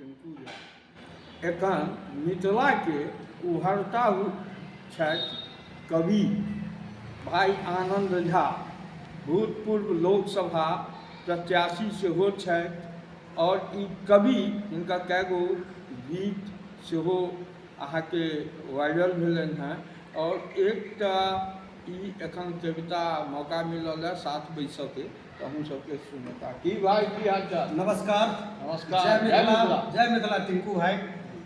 टिंकू झा एखन मिथिलाके उभरता छथि कवि भाइ आनन्द झा, भूतपूर्व लोकसभा प्रत्याशी सेहो छथि आओर ई कवि हिनका कए गो गीत सेहो अहाँके वायरल भेलनि हेँ आओर एकटा ई एखन कविता मौका मिलल हँ साथ बैसऽके तऽ अहूँ सबके सुनेता। की भाई, की हाल चाल? नमस्कार। नमस्कार। जय मिथिला, जय मिथिला। टिंकू भाई,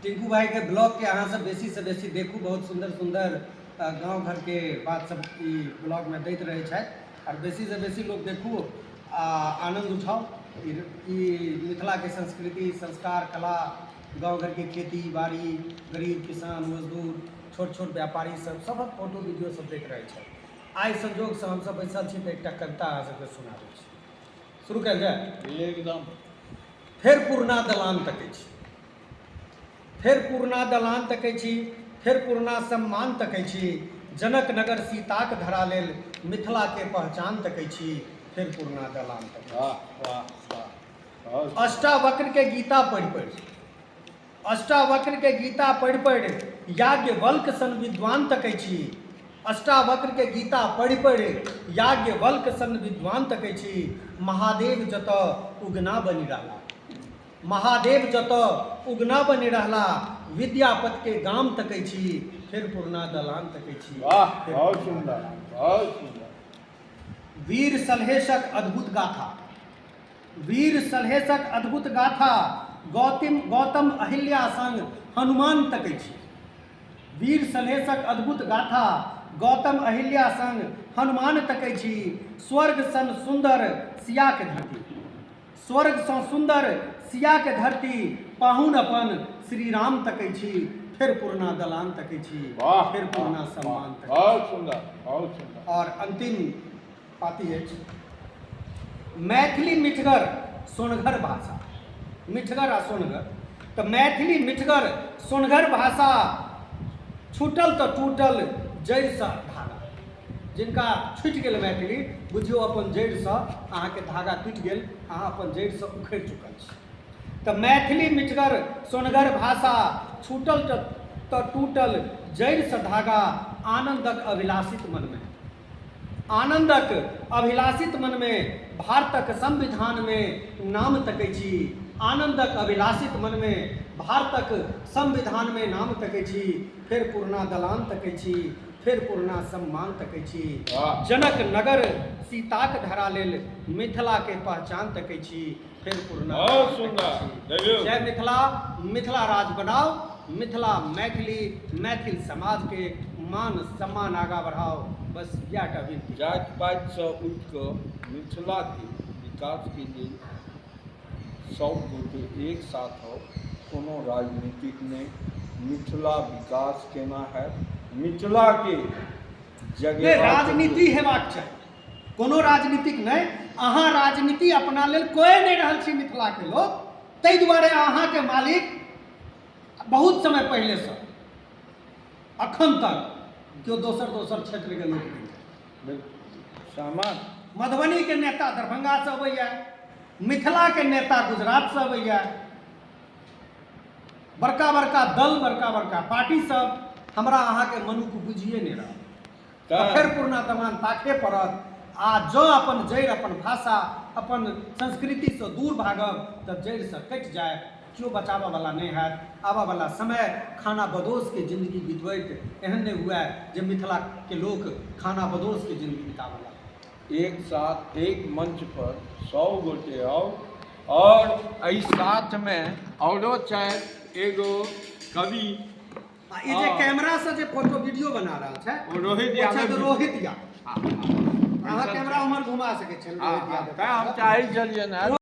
टिंकू भाई के ब्लॉग के अहाँ सब बेसी से बेसी देखू। बहुत सुंदर सुंदर गांव घर के बात सब ई ब्लॉग में दैत रहे छथि और बेसी से बेसी लोग देखू आ आनंद उठाओ। ई मिथिला के संस्कृति, संस्कार, कला, गांव घर के खेती बाड़ी, गरीब किसान, मजदूर, छोट छोट व्यापारी सब सबक फोटो वीडियो सब दैत रहे छथि। आइ संजोगसँ हमसभ बैसल छी तऽ एकटा कविता अहाँ सबके सुनाबै छी। शुरू कयल जाय? एकदम। फेर पुरना दलान तकै छी, फेर पुरना दलान तकै छी, फेर पुरना सम्मान तकै छी, जनक नगर सीताक धरा लेल मिथिलाके पहचान तकै छी, फेर पुरना दलान तकै छी। वाह वाह वाह। अष्टावक्र के गीता पढ़ि पढ़ि, अष्टावक्र के गीता पढ़ि पढ़ि याज्ञवल्क सन विद्वान तकै छी, अष्टावक्र के गीता पढ़ि पढ़ि याज्ञवल्क सन विद्वान तकै छी, महादेव जतऽ उगना बनि रहला, महादेव जतऽ उगना बनि रहला, विद्यापति के गाम तकै छी, फेर पुरना दलान तकै छी। वाह, बहुत सुंदर, बहुत सुंदर। वीर सलहेशक अद्भुत गाथा, वीर सलहेशक अद्भुत गाथा, गौतम गौतम अहिल्या संग हनुमान तकै छी। वीर सलहेशक अद्भुत गाथा, गौतम अहिल्या संग हनुमान तकै छी, स्वर्ग सन सुन्दर सियाके धरती, स्वर्गसँ सुन्दर सियाके धरती, पाहुन अपन श्री राम तकै छी, फेर पुरना दलान तकै छी, वाह, फेर पुरना सम्मान तकै छी। बहुत सुंदर, बहुत सुंदर। और अंतिम पाती अछि, मैथिली मिठगर सोनगर भाषा, मिठगर आ सोनगर, तऽ मैथिली मिठगर सोनगर भाषा, छूटल तऽ टूटल जड़िसँ धागा। जिनका छूटि गेल मैथिली, बुझियौ अपन जड़िसँ अहाँके धागा टूटि गेल, अहाँ अपन जड़िसँ उखड़ि चुकल छी। तऽ मैथिली मिठगर सोनगर भाषा, छूटल तऽ टूटल जड़िसँ धागा, आनन्दक अभिलाषित मनमे, आनन्दक अभिलाषित मनमे भारतक संविधानमे नाम तकै छी, आनन्दक अभिलाषित मनमे भारतक संविधानमे नाम तकै छी, फेर पुरना दलान तकै छी, फेर पुरना सम्मान तकै छी, जनक नगर सीताक धरा लेल मिथिलाके पहचान तकै छी, फेर पुरना। बहुत सुंदर। जय मिथिला, मिथिला राज बनाओ, मिथिला मैथिली मैथिल समाज के मान सम्मान आगा बढ़ाओ, बस इएह टा विनती। जाति पातिसँ उठि कऽ मिथिलाके विकासके लेल सब गोटे एक साथ आउ, कोनो राजनीतिक नहि, मिथिला विकास केना हैत, मिथिलाके जगेबाक। राजनीति हेबाक चाही, कोनो राजनीतिक नहि। अहाँ राजनीति अपना लेल कोए नहि रहल छी मिथिलाके लोक, ताहि दुआरे अहाँके मालिक बहुत समय पहिलेसँ अखन तक केओ दोसर दोसर क्षेत्रके लोक नहि। सहमत। मधुबनीके नेता दरभंगासँ अबैया, मिथिलाके नेता गुजरातसँ अबैया, बड़का बड़का दल, बड़का बड़का पार्टी सब हमरा अहाँके मनुख बुझिए नहि रहल। तऽ फेर पुरना दमान ताके पड़त। आ जँ अपन जड़ि, अपन भाषा, अपन संस्कृतिसँ दूर भागब तऽ जड़िसँ कटि जायब, केओ बचाबऽवला नहि हैत। आबऽवला समय खाना बदोशके जिन्दगी बितबैत एहन नहि हुए जे मिथिलाके लोक खाना बदोशके जिन्दगी बिताबऽ लागय। एक साथ एक मंच पर 100 गोटे आउ और एहि साथमे औरो छथि एगो कवि। आ ई जे कैमरा से जे फोटो वीडियो बना रहल छै ओ रोहित ओ यादव छथि जी। रोहित यादव। हँ, हँ। अहाँ कैमरा उम्हर घुमा सकै छियनि रोहित यादव। तैं हम चाहै छलियनि हेँ।